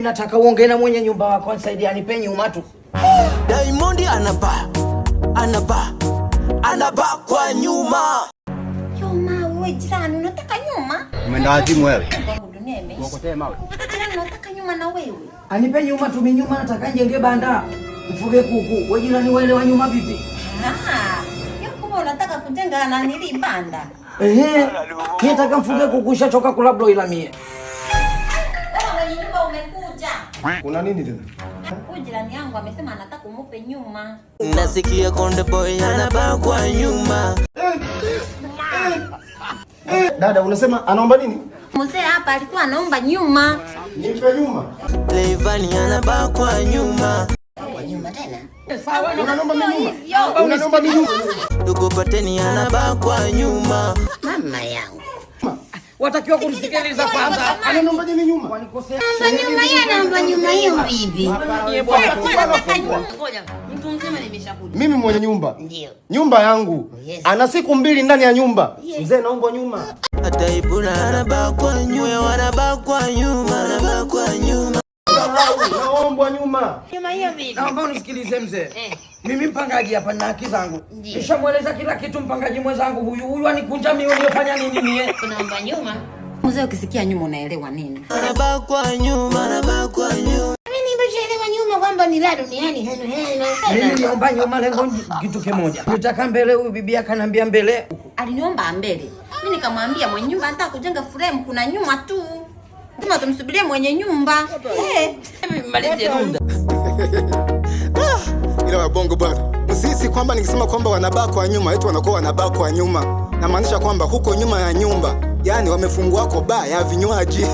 Nataka uongee na mwenye nyumba wako anisaidie anipe nyuma tu. Diamond anaba anaba anaba kwa nyuma. Nyuma wewe jirani, unataka nyuma? Umeenda wazimu wewe. Kwangu dunia imeisha. Uokotee mawe. Jirani, unataka nyuma na wewe? Anipe nyuma tu, mimi nyuma nataka njenge banda. Mfuge kuku. Wewe jirani waelewa nyuma vipi? Ah, hiyo kumbe unataka kujenga na nili banda. Ehe. Mimi nataka mfuge kuku, shachoka kula broiler mie. Wewe mwenye nyumba umekuja. Kuna nini tena? Huyu jirani yangu amesema anataka umupe nyuma. Nasikia Konde Boy anaba kwa nyuma. Dada, unasema anaomba nini? Mzee hapa alikuwa anaomba nyuma. Nipe nyuma. Rayvanny anaba kwa nyuma. Unaniomba mimi nyuma? Hivyo. Unaniomba mimi nyuma? Dogo Pateni anaba kwa nyuma. Mama yangu. Watakiwa kumsikiliza kwanza. Ananiomba nini nyuma? Wanikosea. Namba nyuma hiyo, namba nyuma hiyo bibi. Mie bwana. Anataka nyuma. Ngoja, mtu mzima nimeshakuja. Mimi mwenye nyumba. Ndio. Nyumba yangu. Yes. Ana siku 2 ndani ya nyumba. Yes. Mzee, naomba nyuma. Hata Ibula anaba kwa nyuma, anaba kwa nyuma, anaba kwa nyuma. Naombwa nyuma. Nyuma hiyo bibi. Naomba unisikilize mzee. Eh. Mimi mpangaji hapa na haki zangu. Ndiyo. Nishamweleza kila kitu mpangaji mwenzangu huyu huyu anikunja mimi nilifanya nini mie? Unaomba nyuma? Mzee, ukisikia nyuma unaelewa nini? Anaba kwa nyuma, anaba kwa nyuma. Mimi nimeshaelewa nyuma kwamba ni la duniani heno heno. Mimi niomba nyuma lengo ni kitu kimoja. Nitaka mbele huyu bibi akanambia mbele. Aliniomba mbele. Mimi nikamwambia mwenye nyumba anataka kujenga frame, kuna nyuma tu. Sema tumsubirie mwenye nyumba. Eh. Malizie runda. Ila wabongo bwana, msisi kwamba nikisema kwamba wanabakwa nyuma eti wanakuwa wanabakwa nyuma, namaanisha kwamba huko nyuma ya nyumba, yani wamefungua ko baa ya vinywaji.